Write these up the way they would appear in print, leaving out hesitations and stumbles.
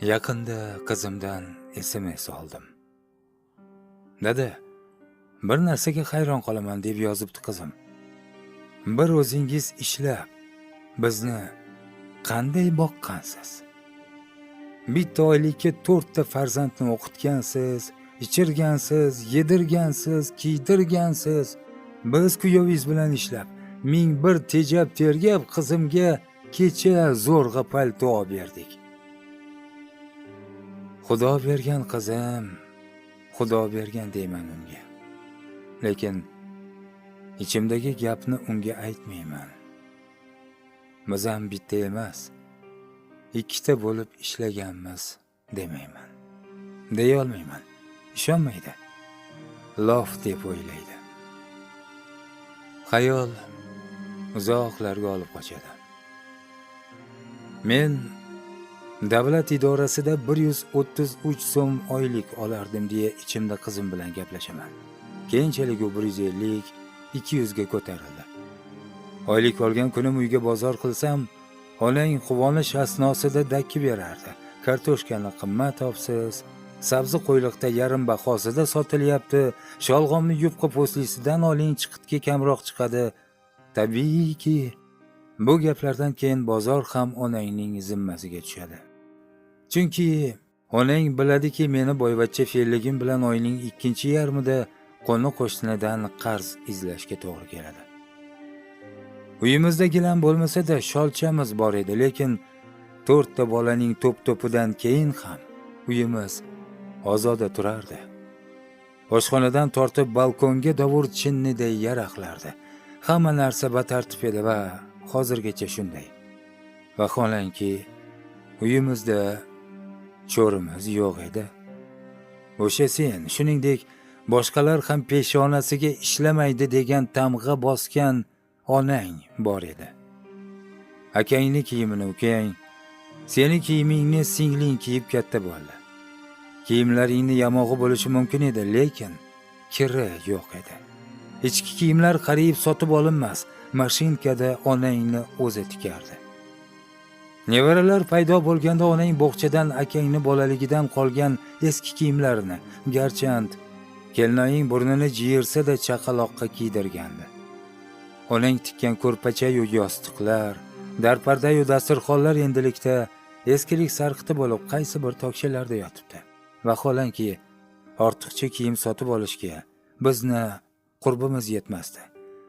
Yaqinda qizimdan SMS oldim. Dada, bir narsaga hayron qolaman, deb yozibdi qizim. Bir o'zingiz ishlab bizni qanday boqqansiz? Bitta oylikka 4 ta farzandni o'qitgansiz, ichirgansiz, yedirgansiz, kiydirgansiz. Biz kuyovingiz bilan ishlab, 1001 tejab tergab qizimga kecha zo'rg'a palto olib berdik. Xudo bergan qizim, Xudo bergan deyman unga. Lekin ichimdagi gapni unga aytmayman. Biz ham bitta emas, ikkita bo'lib ishlaganmiz demayman. Deya olmayman. Ishonmaydi. Lof deb o'ylaydi. Xayol uzoqlarga olib qochadi. Men davlat idorasida 133 so'm oylik olardim deya ichimda qizim bilan gaplashaman. Keyinchalik u 150, 200 ga ko'tarildi. Oylik olgan kunim uyga bozor qilsam, onang quvonish asnosida dakki berardi. Kartoshkani qimmat topsiz, sabzi qo'yliqda yarim bahosida sotilyapti, sholg'omni yupqa po'stlisidan oling, chiqitga kamroq chiqadi. Tabiiyki, bu gaplardan keyin bozor ham onangning zimmasiga tushadi. Chunki onang biladiki, meni boyvachcha fe'lligim bilan oyning ikkinchi yarmida qo'ni qo'shnidan qarz izlashga to'g'ri keladi. Uyimizda gilam bo'lmasa-da sholchamiz bor edi, lekin 4 ta bolaning to'p-to'pidan keyin ham uyimiz ozoda turardi. Oshxonadan tortib balkonga dovur chinniday yaraqlardi. Hamma narsa batartib edi va hozirgacha shunday. Vaholanki, uyimizda cho'rimiz yo'q edi. O'sha sen, shuningdek, boshqalar ham peshonasiga ishlamaydi degan tamg'a bosgan onang bor edi. Akangni kiyimini ukang, seni kiyimingni singling kiyib katta bo'ldi. Kiyimlaringni yamog'i bo'lishi mumkin edi, lekin kiri yo'q edi. Ichki kiyimlar qariyb sotib olinmas, mashinkada onangni o'zi tikardi. Nevaralar paydo bo'lganda onang bo'xchadan akangni bolaligidan qolgan eski kiyimlarini, garchand kelinoying burnini jiyirsa-da chaqaloqqa kiydirgandi. Onang tikkan ko'rpacha-yu yostiqlar, darparda-yu dasturxonlar endilikda eskilik sarqiti bo'lib qaysi bir tokchalarda yotibdi. Vaholanki, ortiqcha kiyim sotib olishga bizni qurbimiz yetmasdi.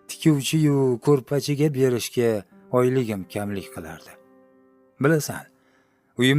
Tikuvchi-yu ko'rpachiga berishga oyligim kamlik qilardi. Bilasan,